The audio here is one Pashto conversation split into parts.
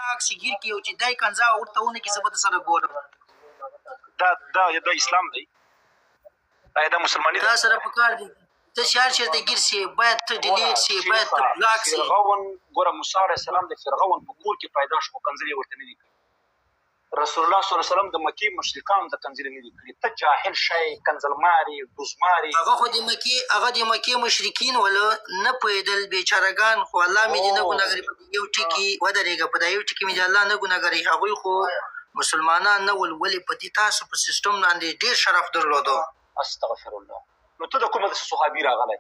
عکس ګیر کې او چې دای کنځا ورته ونه کې، زه به سره ګورم. دا دا دا اسلام دی؟ آیا دا مسلمانۍ ده؟ تا سره پکار دي ته چې هر چېرته ګیر سي، باید ته ډیلیټ سي، باید ته بلاک سي. فرعون ګوره، موسی علیه السلام د فرعون په کور کې پیدا شو، کنځلې ورته نه دي کړې. رسول الله صلی الله علیه وسلم د مکې مشرکانو ته کنځلې نه دي کړې. ته جاهل شی، کنځلماري، ډوزماري. هغه خو د مکې، هغه د مکې مشرکین ول، نه پوهېدل بیچارهګان. خو الله مې دې نه ګناهګاري په یو ټکي ودرېږه، په دا یو ټکي مې دې الله نه ګناهګاري. هغوی خو مسلمانان نه ول، ولې په دې تاسو په سیستم باندې ډېر شرف درلودو. استغفر الله. نو ته د کومه داسې صحابي راغلی؟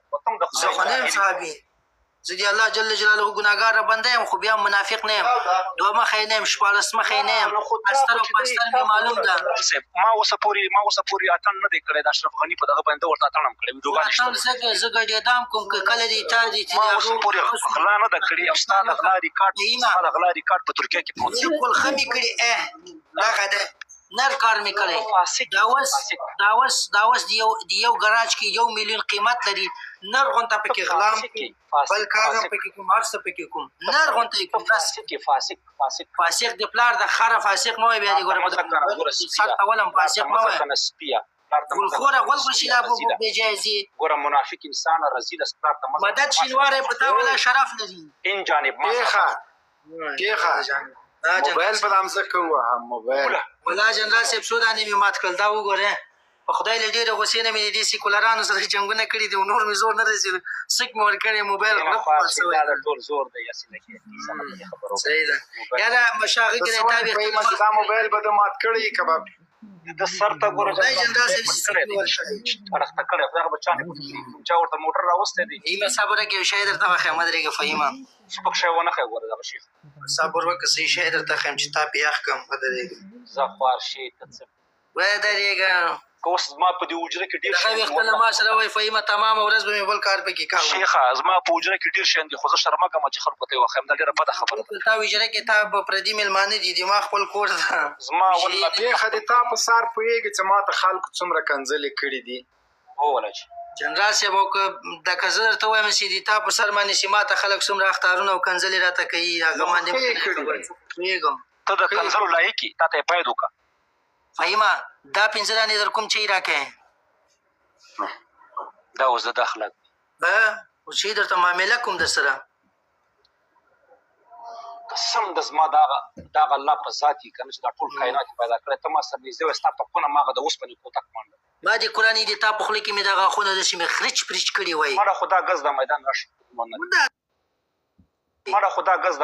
زه خو نه یم صحابي، زه د الله جل جلاله ګناهګار بنده یم، خو بیا منافق نه یم، دوه مخی نه یم، 16 مخی نه یم، استر او پستر مې معلوم ده. ما اوسه پورې اتڼ نه دی کړی د اشرف غني په دغه باندې، ورته اتڼ هم کړی، ویډیوګانې شته. اتڼ څه کوې؟ زه ګډېدام کوم که کله دې تا دې چې ما اوسه پورې غلا نه ده کړې، او ستا د غلا ریکارډ، ستا د غلا ریکارډ په ترکیه کې پروت دی. بالکل ښه مې کړي، دغه دی نر کار مې کړی. دا اوس دا اوس د یو ګراج کې 1 میلیون قیمت لري، نر غونته پکې غلام، بل کار هم پکې کوم، هر څه پکې کوم، نر غونته یې کوم. فاسق، فاسق، فاسق، فاسق د پلار د خره، فاسق مه وایه. بیا دې ګوره سر ته ولم، فاسق مه وایه. ګلخوره غول شي دا بې جایزې. ګوره منافق انسان، رذیل، پلار ته مدد شینواری په تا ولا شرف لري. ان جانب ما پیخه پیخه موبایل په دامزه کوه موبایل. ولا جنرال صاحب، څو دانې مې مات کړل، دا وګوره. په خدای له ډېرې غوسې نه مې د دې سیکولرانو سره جنګونه کړي دي، نور مې زور نه رسېده، سک مې ورکړی، موبایل غړپ شوی. دا ټول زور دی، هسې نه کېږي. صحیح ده یاره مشاغه کې تا به دا موبایل به د مات کړی که به د سر ته ګوره. خدای جنرال صاحب کړی دی، اړخته کړی، خدای به چا نه چا ورته موټر راوستی دی. فهیمه صبر وکړه، یو شی درته وښیم، ودرېږه فهیمه. سپک شی ونه ښیې، ګوره دغه شیخ. صبر وکړه، صحیح شی درته ښیم چې تا پې یخ کړم. ودرېږه. زه خوار شي ته څه؟ ودرېږه. که اوس زما په دې حجره کې ډېر شیان دي، هغه له ما سره وایي فهیمه تمامه ورځ به مې بل کار پکې کاوه. شیخه زما په حجره کې ډېر شیان دي، خو زه شرمږم چې خلکو ته یې وښیم، دا ډېره بده خبره ده. تا حجره کې تا به پردي مېلمانه دي، دي ما خپل کور ده. زما والله پېښه دې تا په سر پوهېږي چې ما ته خلکو څومره کنځلې کړي دي. ووله چې جنرال صاحب، او که دا که زه درته ووایم چې د تا په سر باندې چې ما ته خلک څومره اخطارونه او کنځلې راته کوي، هغه باندې پوهېږم. ته د کنځلو لایق یې، تا ته یې باید وکړه. فهیمه دا 5 دانې در کوم چای راکړې. دا اوس د اخلاق به اوس چې درته معامله کوم در سره. قسم د زما دغه دغه الله په ذات یې که نه چې دا ټول کاینات یې پیدا کړی، ته ما سره نږدې وای، ستا په کونه ما هغه د اوسپنې کوتک مانډه. ما دې قرآن دې تا په خوله کې مې دا غاښونه داسې مې خرچ پرچ کړي وای. مړه خو دا ګز د میدان راشه، مړه خو دا ګز د